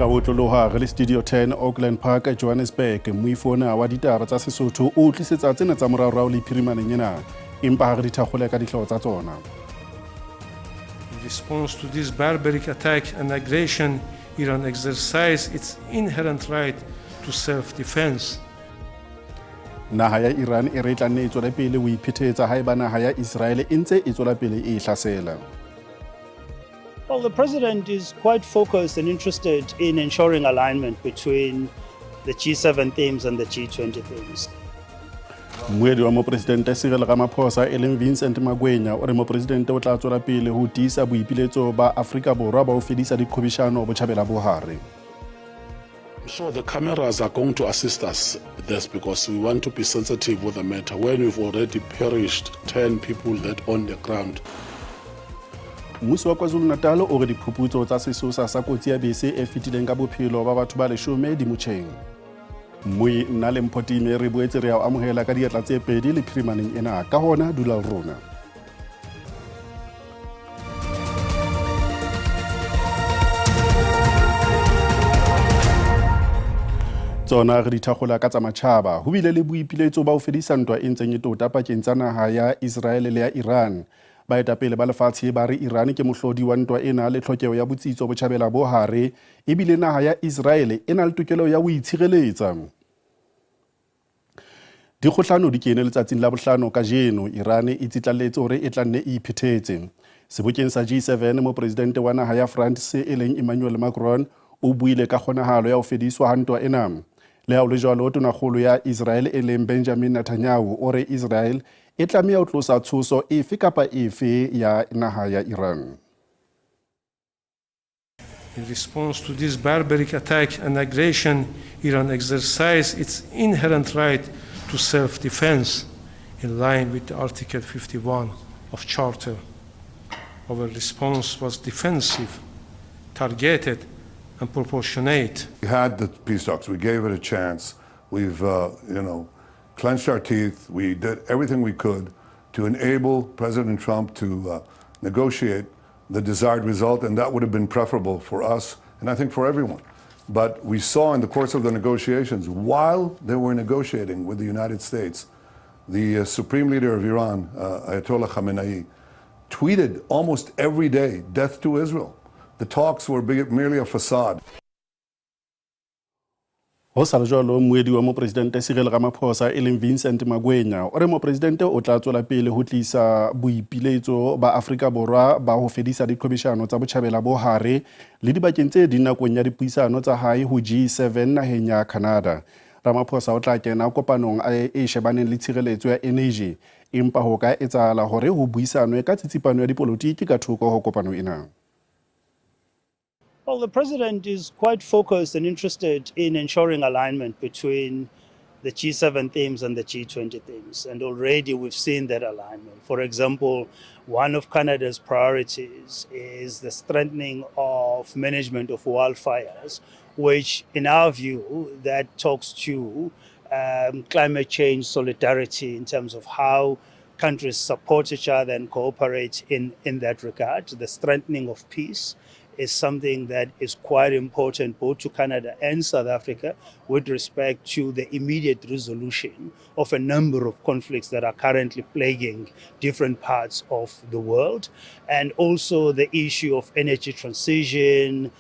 Ka ho otloloha re le Studio 10 Auckland Park, Johannesburg, moifo ona wa ditaba tsa Sesotho o tlisetsa tsena tsa moraorao le phirimaneng ena, empa ha re di thakgole ka dihlooho tsa tsona. In response to this barbaric attack and aggression, Iran exercised its inherent right to self-defense. Naha ya Iran e re e tla nne e tswele pele ho iphethetsa haeba naha ya Israel e ntse e tswela pele e hlasela. Well, the president is quite focused and interested in ensuring alignment between the G7 themes and the G20 themes. Mmuedi wa mopresidente Cyril Ramaphosa e leng Vincent Magwenya o re mopresidente o tla tswela pele ho tiisa boipiletso ba Afrika Borwa ba ho fedisa diqhwebeshano Botjhabela bo Hare. So the cameras are going to assist us this because we want to be sensitive with the matter when we've already perished 10 people that on the ground. Mmuso wa KwaZulu-Natal o re diphuputso tsa sesosa sa kotsi ya bese e fetileng ka bophelo ba batho ba 10 di motjheng. Mmui nna le Mpho Time re boetse re ya o amohela ka diatla tse pedi le phirimaneng ena. Ka hona dula le rona. Tsona re di thakgola ka tsa matjhaba. Ho bile le boipiletso ba ho fedisa ntwa e ntseng e tota pakeng tsa naha ya Israel le ya Iran. Baetapele ba lefatshe ba re Iran ke mohlodi wa ntwa ena le tlhokeho ya botsitso Botjhabela bo Hare, ebile naha ya Israel e na le tokelo ya ho itshireletsa. Dikgohlano di kene letsatsing la bohlano kajeno. Iran e tsitlalletse hore e tla nne e iphethetse. Sebokeng sa G7, mopresidente wa naha ya France e leng Emmanuel Macron o buile ka kgonahalo ya ho fediswa ha ntwa ena. Le ha ho le jwalo, tonakgolo ya Israel e leng Benjamin Netanyahu o re Israel e tlameha ho tlosa tshoso efe kapa efe ya naha ya Iran. In response to this barbaric attack and aggression, Iran exercised its inherent right to self-defense in line with Article 51 of Charter. Our response was defensive, targeted, and proportionate. We had the peace talks. We gave it a chance. We've, clenched our teeth. We did everything we could to enable President Trump to negotiate the desired result, and that would have been preferable for us and I think for everyone. But we saw in the course of the negotiations, while they were negotiating with the United States, the supreme leader of Iran, Ayatollah Khamenei, tweeted almost every day, death to Israel. The talks were merely a facade. Ho sa le jwalo, mmuedi wa mopresidente Cyril Ramaphosa e leng Vincent Magwenya o re mopresidente o tla tswela pele ho tlisa boipiletso ba Afrika Borwa ba ho fedisa diqhwebeshano tsa Botjhabela bo Hare le dibakeng tse ding nakong ya dipuisano tsa hae ho G7 naheng ya Canada. Ramaphosa o tla kena kopanong e shebaneng le tshireletso ya eneji, empa ho ka etsahala hore ho buisanwe ka tsitsipano ya dipolotiki ka thoko ho kopano ena. Well, the president is quite focused and interested in ensuring alignment between the G7 themes and the G20 themes. And already we've seen that alignment. For example, one of Canada's priorities is the strengthening of management of wildfires, which in our view, that talks to climate change solidarity in terms of how countries support each other and cooperate in that regard. The strengthening of peace is something that is quite important both to Canada and South Africa with respect to the immediate resolution of a number of conflicts that are currently plaguing different parts of the world, and also the issue of energy transition,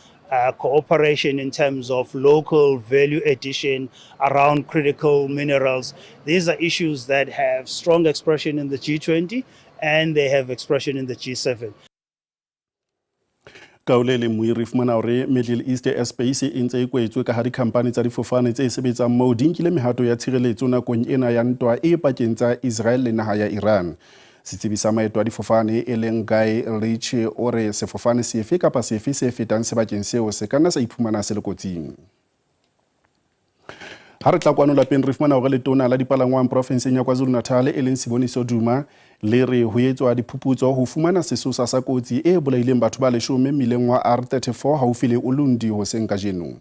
cooperation in terms of local value addition around critical minerals. These are issues that have strong expression in the G20 and they have expression in the G7. Ka ho le leng, re fumana hore Middle East Airspace e ntse e kwetswe ka ha dikhampani tsa difofane tse sebetsang moo di nkile mehato ya tshireletso nakong ena ya ntwa e pakeng tsa Israel le naha ya Iran. Setsebi sa maeto a difofane e leng Guy Ritchie o re sefofane sefe kapa sefe se fetang sebakeng seo se ka nna sa iphumana se le kotsing. Ha re tla kwano lapeng, re fumana hore letona la dipalangwang porofenseng ya KwaZulu-Natal e leng Siboniso Duma le re ho etswa diphuputso ho fumana sesosa sa kotsi e bolaileng batho ba 10 mmileng wa R34 haufi le Ulundi hoseng kajeno.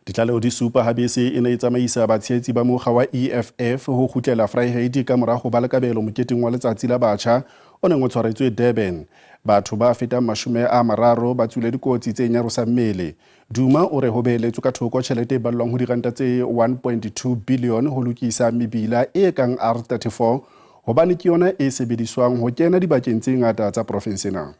Ditlaleho di supa ha bese e ne e tsamaisa batshehetsi ba mokga wa EFF ho kgutlela Vryheid ka mora ho ba le kabelo moketeng wa letsatsi la batjha o neng o tshwaretswe Durban. Batho ba fetang 30 ba tswile dikotsi tse nyarosang mmele. Duma o re ho beheletswe ka thoko tjhelete e ballwang ho diranta tse 1.2 billion ho lokisa mebila e kang R34 hobane ke yona e sebediswang ho kena dibakeng tse ngata tsa profinse ena.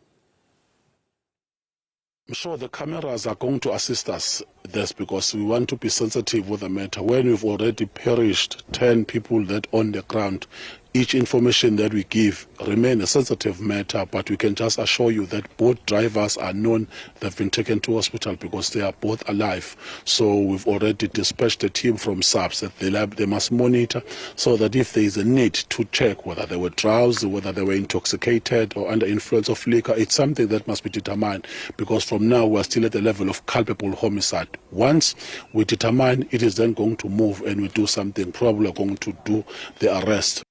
I'm sure the cameras are going to assist us this because we want to be sensitive with the matter. When we've already perished 10 people that on the ground, each information that we give remain a sensitive matter, but we can just assure you that both drivers are known. They've been taken to hospital because they are both alive. So we've already dispatched a team from SAPS that they must monitor so that if there is a need to check whether they were drowsy, whether they were intoxicated or under influence of liquor, it's something that must be determined, because from now we're still at the level of culpable homicide. Once we determine, it is then going to move and we do something, probably going to do the arrest.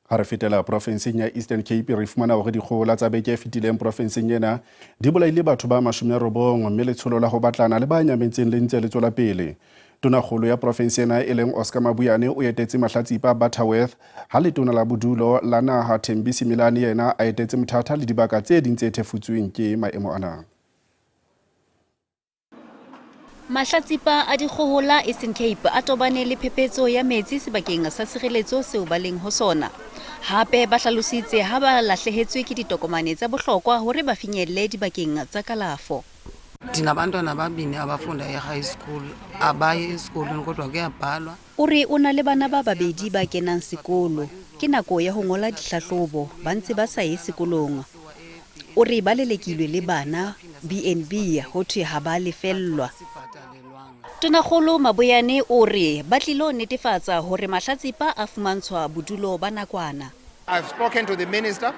Ha re fetela profenseng ya Eastern Cape, re fumana hore dikgohola tsa beke e fetileng profenseng ena di bolaile batho ba 90, mme letsholo la ho batlana le ba nyametseng le ntse le tswela pele. Tonakgolo ya profense ena e leng Oscar Mabuyane o etetse Mahlatsipa Butterworth, ha letona la bodulo la naha Thembi Simelane yena a etetse Mthatha le dibaka tse ding tse thefutsweng ke maemo ana. Mahlatsipa a dikgohola Eastern Cape a tobane le phephetso ya metsi sebakeng sa tshireletso seo ba leng ho sona. Hape ba hlalositse ha ba lahlehetswe ke ditokomane tsa bohlokwa hore ba finyelle dibakeng tsa kalafo. Ndinabantwana ababini abafunda e-high school, abaye esikolweni kodwa kuyabhalwa. O re o na le bana ba babedi ba kenang sekolo. Ke nako ya ho ngola dihlahlobo, ba ntse ba sa ye sekolong. O re ba lelekilwe le bana BNB ho thwe ha ba lefellwa. Tonakgolo Mabuyane o re ba tlilo netefatsa hore Mahlatsipa a fumantshwa bodulo ba nakwana. I've spoken to the minister.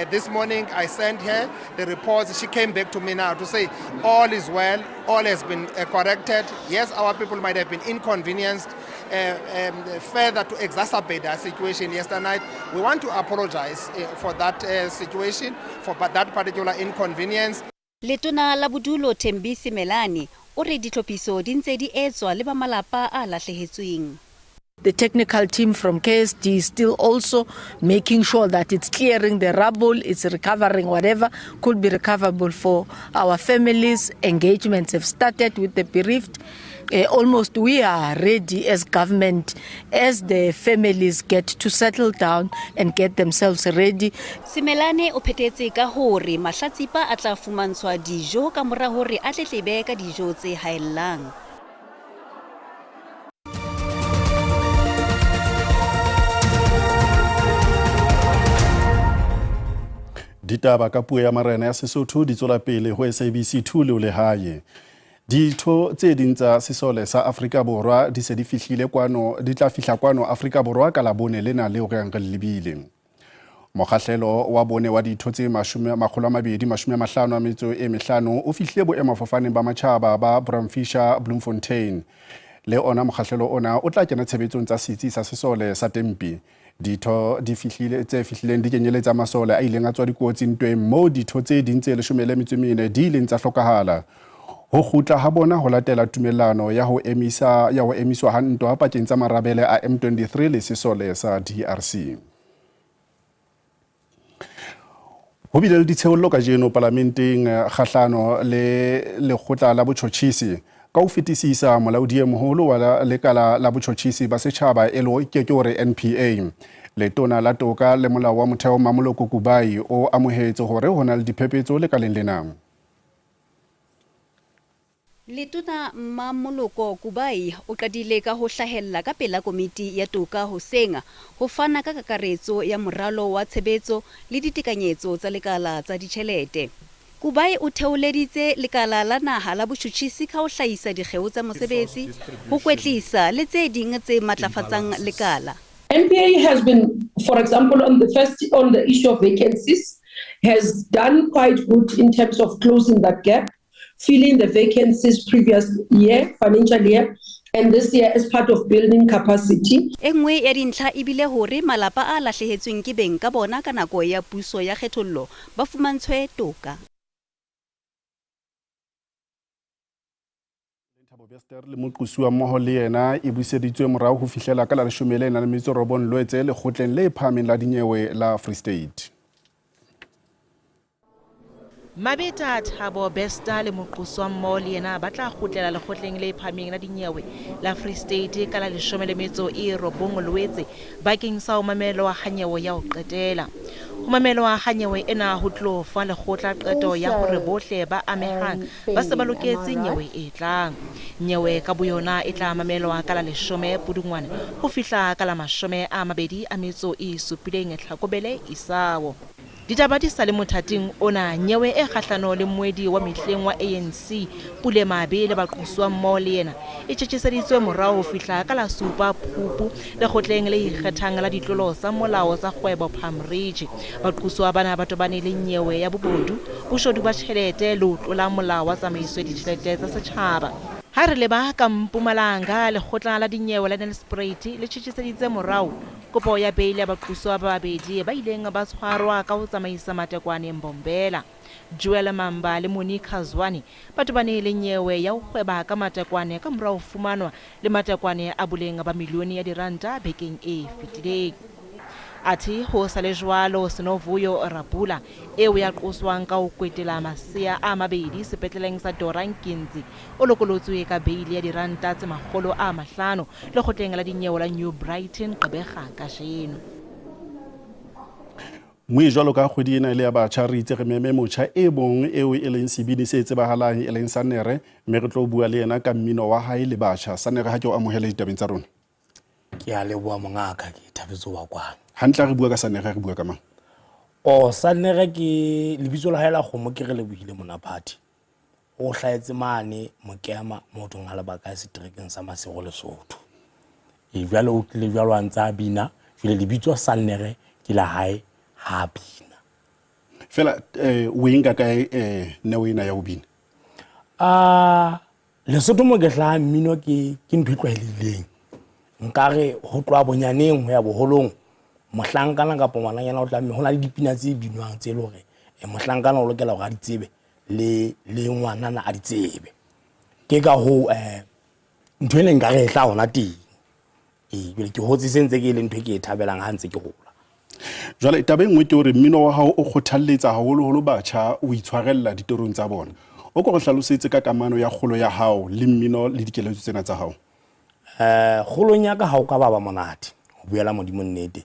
This morning I sent her the reports. She came back to me now to say all is well, all has been corrected. Yes, our people might have been inconvenienced further to exacerbate our situation yesterday night. We want to apologize for that situation, for that particular inconvenience. Letona la bodulo Thembi Simelane o re ditlhophiso di ntse di etswa le ba malapa a lahlehetsweng. The technical team from KSD is still also making sure that it's clearing the rubble, it's recovering whatever could be recoverable for our families. Engagements have started with the bereaved. Almost we are ready as government, as the families get to settle down and get themselves ready. Simelane o phethetse ka hore Mahlatsipa a tla fumantshwa dijo ka mora hore a tletlebe ka dijo tse haellang. Ditaba ka puo ya marena ya Sesotho di tswela pele ho SABC 2 le lehae. Ditho tse ding tsa sesole sa Afrika Borwa di se di fihlile kwano, di tla fihla kwano Afrika Borwa ka Labone lena leo re yang re lebile. Mokgahlelo wa bone wa ditho tse 255 o fihlile boemafofaneng ba matjhaba ba Bram Fischer Bloemfontein. Le ona mokgahlelo ona o tla kena tshebetsong tsa setsi sa sesole sa Tempi. Ditho di fihlile tse fihlileng di kenyeletsa masole a ileng a tswa dikotsi ntweng moo ditho tse ding tse 14 di ileng tsa hlokahala. Ho kgutla ha bona ho latela tumellano ya ho emiswa ha ntwa pakeng tsa marabele a M23 le sesole sa DRC. Ho bile le ditsheollo kajeno palamenteng kgahlano le lekgotla la botjhotjhisi. Ka ho fetisisa molaodi e moholo wa lekala la botjhotjhisi ba setjhaba e lo ke hore NPA. Letona la toka le molao wa motheo Mamoloko Kubai o amohetse hore ho na le diphephetso lekaleng lena. Letona Mamoloko Kubai o qadile ka ho hlahella ka pela komiti ya toka hoseng ho fana ka kakaretso ya moralo wa tshebetso le ditekanyetso tsa lekala tsa ditjhelete. Kubai o theoleditse lekala la naha la botjhutjhisi ka ho hlahisa dikgeo tsa mosebetsi, ho kwetlisa le tse ding tse matlafatsang lekala. NPA has been, for example, on the issue of vacancies, has done quite good in terms of closing that gap. filling the vacancies previous year, financial year, and this year as part of building capacity. E nngwe ya dintlha e bile hore malapa a lahlehetsweng ke beng ka bona ka nako ya puso ya kgethollo ba fumantshwe toka. Thabo Bester le moqosuwa mmoho le yena e buseditswe morao ho fihlela ka la 19 Loetse lekgotleng le phahameng la dinyewe la Free State. Mabeta Thabo Bester le moqoswa mmoho le yena ba tla kgutlela lekgotleng le phahameng la dinyewe la Free State ka la 19 Loetse bakeng sa ho mamelwa ha nyewe ya ho qetela. Ho mamelwa ha nyewe ena ho tlo fa lekgotla qeto ya hore bohle ba amehang ba se ba loketse nyewe e tlang. Nyewe ka boyona e tla mamelwa ka la 10 Pudungwana ho fihla ka la 27 Tlhakobele isao. Ditaba di sa le mothating ona, nyewe e kgahlano le mmoedi wa mehleng wa ANC Pule Mabe le baqosuwa mmoho le yena e tjhetjheseditswe morao ho fihla ka la 7 Phupu lekgotleng le ikgethang la ditlolo tsa molao tsa kgwebo Palm Ridge. Baqosuwa bana ba tobane le nyewe ya bobodu, boshodu ba tjhelete le ho tlola molao wa tsamaiso ya ditjhelete tsa setjhaba. Ha re leba ka Mpumalanga, lekgotla la dinyewe la Nelspruit le tjhetjheseditse morao kopo ya beile ya baqosuwa ba babedi ba ileng ba tshwarwa ka ho tsamaisa matekwane Mbombela. Joel Mamba le Monica Zwane ba tobane le nyewe ya ho hweba ka matekwane ka mora ho fumanwa le matekwane a boleng ba milione ya diranta bekeng e fetileng. Athe ho sa le jwalo, Sinovuyo Rabula eo ya qoswang ka ho kwetela masea a mabedi sepetleleng sa Dora Nkinzi o lokolotswe ka beile ya diranta tse 500 lekgotleng la dinyewe la New Brighton Gqeberha kajeno. Mme jwalo ka kgwedi ena e le ya batjha, re itse re meme motjha e mong eo e leng sebini se tsebahalang e leng Sannere, mme re tlo bua le yena ka mmino wa hae le batjha. Sannere, ha ke o amohele ditabeng tsa rona. Ke a leboha mongaka, ke thabetse ho ba kwano. Hantle ha re bua ka Sannere, re bua ka mang? Oh, Sannere ke lebitso la hae la kgomo, ke re lebohile Monaphathi. O hlahetse mane Mokema mothong a lebaka seterekeng sa Maseru Lesotho. E jwale o tlile jwalo a ntse a bina, jwale lebitso Sannere ke la hae ha bina. Fela o e nka kae neo ena ya ho bina? Lesotho mo ke hlahang mmino ke ntho e tlwaelehileng. Nkare ho tloha bonyaneng ho ya boholong, mohlankana kapa ngwananyana o tla mme ho na le dipina tse binwang tse le hore mohlankana o lokela hore a di tsebe le ngwanana a di tsebe. Ke ka hoo ntho ena nkare e tla hona teng. Ee, jwale ke hotse se ntse ke le ntho e ke e thabelang ha ntse ke hola. Jwale taba e nngwe ke hore mmino wa hao o kgothalletsa haholoholo batjha o itshwarella ditorong tsa bona. O ko re hlalosetse ka kamano ya kgolo ya hao le mmino le dikeletso tsena tsa hao. Kgolong ya ka ha o ka ba ba monate, ho buela Modimo nnete.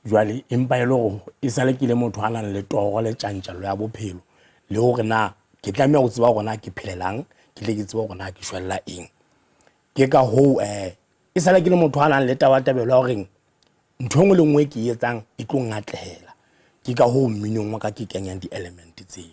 Jwale empa e le hore e sale ke le motho a nang le toro le tjantjello ya bophelo, le hore na ke tlameha ho tseba hore na ke phelelang, ke tle ke tsebe hore na ke shwella eng. Ke ka hoo e sale ke le motho a nang le tabatabelo ya horeng ntho e nngwe le nngwe ke e etsang e tlo ngatlehela. Ke ka hoo mminong wa ka ke kenyang di-element tseo.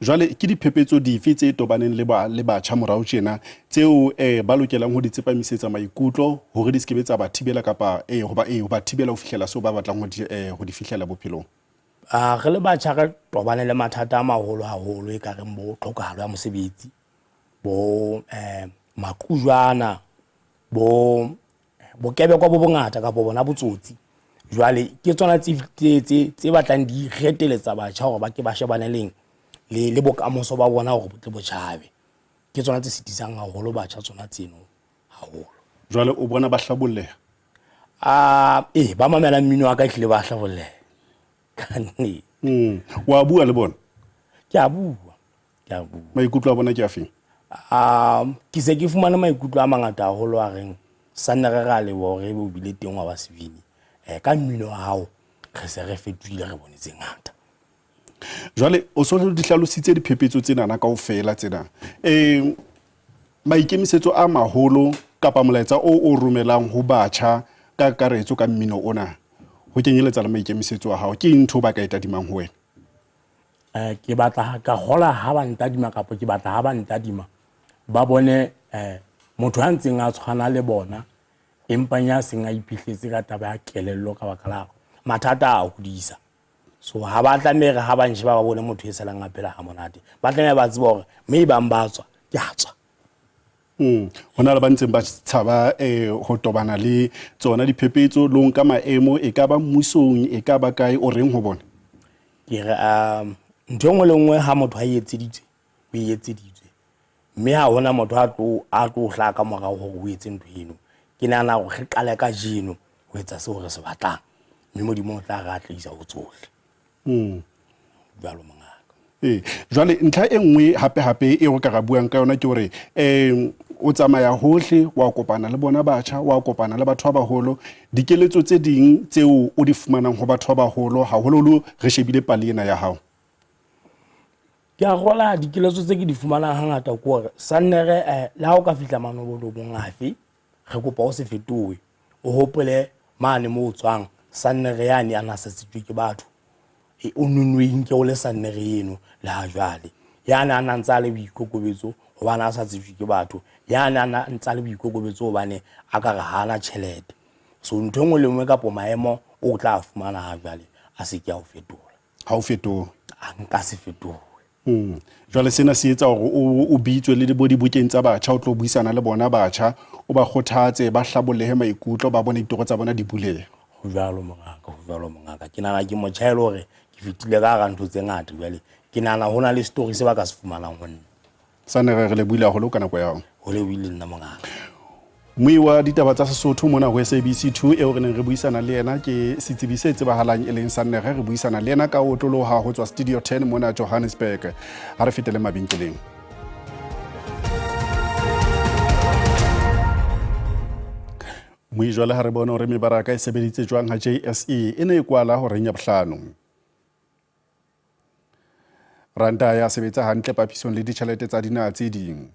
Jwale ke diphephetso dife tse tobaneng le batjha morao tjena tseo ba lokelang ho di tsepamisetsa maikutlo hore di se ke be tsa ba thibela kapa ho ba thibela ho fihlela seo ba batlang ho di fihlela bophelong? Re le batjha re tobane le mathata a maholo haholo e ka reng bo tlhokahalo ya mosebetsi, bo maqujwana, bo bokebekwa bo bongata kapa bona botsotsi. Jwale ke tsona tse batlang di reteletsa batjha hore ba ke ba shebane leng le bokamoso ba bona hore bo tle bo tjhabe. Ke tsona tse sitisang haholo batjha tsona tseno haholo. Jwale o bona ba hlabolleha? Ee, ba mamela mmino wa ka ehlile ba hlabolleha. Ka nnete. Wa bua le bona? Ke a bua. Ke a bua. Maikutlo a bona ke a feng? Ke se ke fumane maikutlo a mangata haholo a reng Sannere re a leboha hore ebe o bile teng wa ba sebini. Ka mmino wa hao re se re fetohile, re bone tse ngata. Jwale o so di hlalositse diphephetso tsenana kaofela tsena. Maikemisetso a maholo kapa molaetsa o o romelang ho batjha ka kakaretso ka mmino ona, ho kenyeletsa le maikemisetso a hao, ke eng ntho ba ka e tadimang ho wena? Ke batla ka hola ha ba ntadima kapa ke batla ha ba ntadima ba bone motho a ntseng a tshwana le bona empa ya seng a iphihletse ka taba ya kelello ka baka la mathata a hodisa. So ha ba tlamehe re ha ba nsheba ba bone motho e salang a phela ha monate. Ba tlameha ba tseba hore mme e bang ba tswa, ke a tswa. Ho na le ba ntseng ba tshaba ho tobana le tsona diphephetso le ho nka maemo, e ka ba mmusong, e ka ba kae, o reng ho bona? Ke re, ntho e nngwe le nngwe ha motho a e etseditswe, o e etseditswe. Mme ha hona motho a tlo, a tlo hlaha ka morao hore o etse ntho eno. Ke nahana hore re qale kajeno ho etsa seo re se batlang. Mme Modimo o tla re atlehisa ho tsohle. Jwalo mongaka. Ee, jwale ntlha e nngwe hape hape e o ka ra buang ka yona ke hore o tsamaya hohle, wa kopana le bona batjha, wa kopana le batho ba baholo. Dikeletso tse ding tseo o di fumanang ho batho ba baholo, haholoholo re shebile pale ena ya hao. Ke a kgola dikeletso tse ke di fumanang hangata ke hore sannere le ha o ka fihla manobonobong afe, re kopa o se fetohe. O hopole mane moo o tswang, sannere yane a na sa tsejwe ke batho. E, o nonwe nke o le sannere eno le ha jwale. Yane a na ntse a le boikokobetso hobane a sa tsejwe ke batho. Yane a na ntse a le boikokobetso hobane a ka re ha ana tjhelete. So ntho e nngwe le nngwe kapo maemo o tla fumana ha jwale a se ke a o fetola. Ha o fetohe? A nka se fetohe. Jwale sena se etsa hore o bitswe le bo dibokeng tsa batjha, o tlo buisana le bona batjha, o ba kgothatse, ba hlabollehe maikutlo, ba bone ditoro tsa bona di buleha. Ho jwalo mongaka, ho jwalo mongaka. Ke nahana ke motjha e le hore ke fetile ka hara ntho tse ngata jwale. Ke nahana ho na le story se ba ka se fumanang ho nna. Sannere, re lebohile haholo ka nako ya hao. Ho lebohile nna mongaka. Mmui wa ditaba tsa Sesotho mona ho SABC 2 eo re neng re buisana le yena ke setsebi se tsebahalang e leng Sannere. Re buisana le yena ka ho otloloha ho tswa Studio 10 mona Johannesburg. Ha re fetele mabenkeleng. Mmui jwale ha re bone hore mebaraka e sebeditse jwang ha JSE e ne e kwala horeng ya bohlano. Ranta ya sebetsa hantle papisong le ditjhelete tsa dinaha tse ding.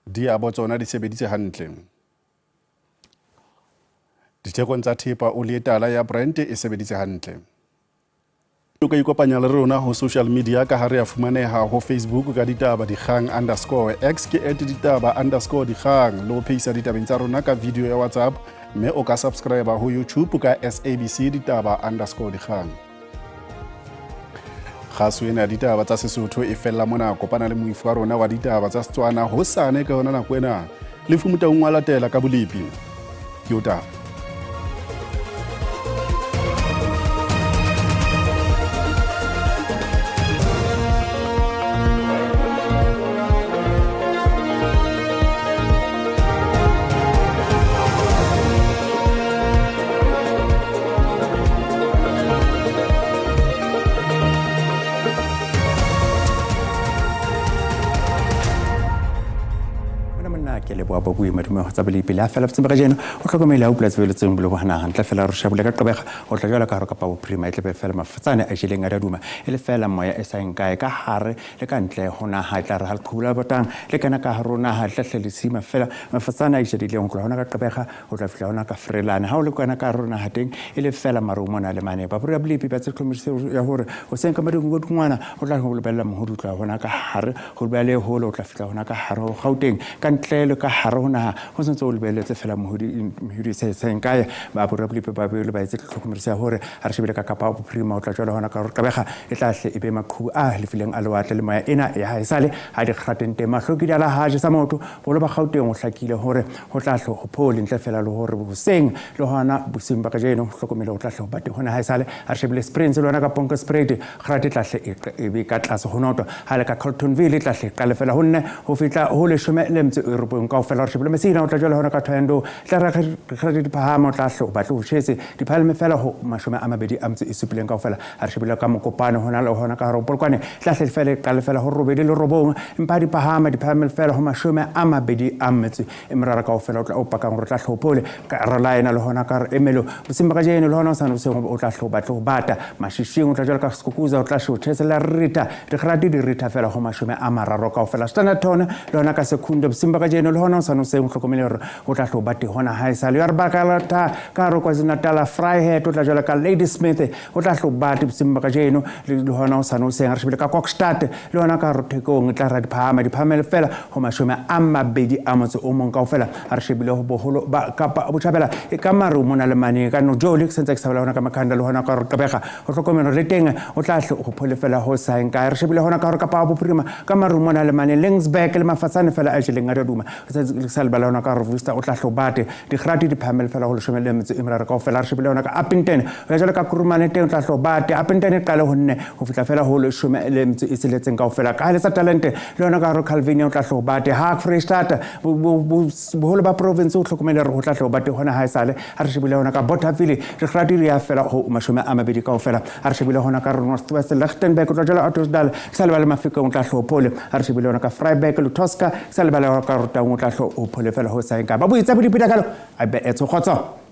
Diabo tsona di sebeditse hantle. Dithekong tsa thepa oli e tala ya Brent e sebeditse hantle. O ka ikopanya le rona ho social media ka ha re a fumaneha ho Facebook ka ditaba dikgang underscore X ke at ditaba underscore dikgang le ho phehisa ditabeng tsa rona ka video ya WhatsApp mme o ka subscribe ho YouTube ka SABC ditaba underscore dikgang. Kgaso ena ya ditaba tsa Sesotho e fella mona. Kopana le moifi wa rona wa ditaba tsa Setswana hosane ka yona nako ena. Lefu Motaung wa latela ka bolepi. Ke o taba. Leboa bobui madume tsa bolepi le a fela botseng ba kajeno o tlhokomele ha o pula tsebeletseng bolo ba naha ntle fela re shabole ka qobega o tla jwalo ka hare kapa bophirima e tlebe fela mafatsane a jeleng a daduma e le fela moya e sa eng kae ka hare le ka ntle ho naha e tla re ha leqhubu la botang le kena ka hare ho naha le tla hle le sima fela mafatsane a ijadileng ho tloha hona ka qobega ho tla fihla hona ka Frelane ha o le kwana ka hare ho naha teng e le fela maru mona le mane ba bora bolepi ba tse tlhomiso ya hore hoseng ka madungwadungwana o tla ho lebella mohodu o tloha hona ka hare ho ba le hole o tla fihla hona ka hare ho Gauteng ka ntle le ka hare ho naha ho sentse o lebelletse fela mohodi se seng kae ba bora bolepi ba bele ba etse tlhokomediso ya hore ha re shebile ka Kapa bophirima o tla jwala hona ka hore Qabega e tla hle e be maqhubu a halefileng a lewatle le moya ena ya ha esale ha di kgateng teng mahlokidi a la ha jesa motho bolo ba Gauteng o hlakile hore ho tla hle ho phole ntle fela le hore hoseng le hona bosiung ba kajeno hlokomele ho tla hle ho bate hona ha esale ha re shebile Springs le hona ka Ponke Spruit grate tla hle e be ka tlase ho noto ha le ka Carltonville tla hle qale fela ho nne ho fihla ho leshome le metso e robong kaofela re shebile Messina o tla jwale hona ka Thohoyandou tla re grate di phahama o tla hle o batle ho tjhese di phahame fela ho 27 kaofela ha re shebile ka Mokopane hona le hona ka hare ho Polokwane tla hle fela qale fela ho robedi le robong empa di phahama di phahame fela ho 23 kaofela o tla o pakang hore o tla hle o phole ka re la ena le hona ka re emelo boseng ba kajeno le hona o sane boseng o tla hle o batle ho bata mashishing o tla jwalo ka Skukuza o tla hle o tjhese la rita digrate di ritha fela ho 30 kaofela Standerton le hona ka Secunda boseng ba kajeno le hona o sane hosane hoseng o hlokomele hore o tla hlo bate hona ha e sale. Ya re baka la ta ka hare KwaZulu-Natal Vryheid o tla jwalo ka Ladysmith o tla hlo bate bosiung ba kajeno le hona hosane hoseng. A re shebile ka Kokstad le hona ka hare Thekong e tla ra diphahama diphahamele fela ho 21 kaofela. A re shebile ho boholo ba Kapa Botjhabela e ka maru mona le mane ka Nojoli ke sentse ke sa bala hona ka Makhanda le hona ka hare Gqeberha o hlokomelo le teng o tla hle ho phole fela ho sa nka. Re shebile hona ka hore Kapa Bophirima ka maru mona le mane Laingsburg le mafatsane fela a jeleng a duma ke sa lebala hona ka hore Worcester o tla hle o bate digrati di phahamele fela ho 13 kaofela. Re shebile hona ka Upington ho ya jwalo ka Kurumane teng o tla hle o bate Upington e qale ho 4 ho fihla fela ho 16 kaofela. Ka letsa talente le hona ka hore Calvinia o tla hle o bate ha Freistata boholo ba province o hlokomele hore ho tla hle o bate hona ha esale. Ha re shebile hona ka Bothaville digrati di ya fela ho 20 kaofela. Ha re shebile hona ka North West Lichtenburg o tla jwalo Ottosdal ke sa lebale Mafikeng o tla hle o phole. Ha re shebile hona ka Vryburg Lutoska ke sa lebale ka Rotaung o tla hle o phole fela ho sa eng ka ba boitsa bodipidakalo a be etso kgotso.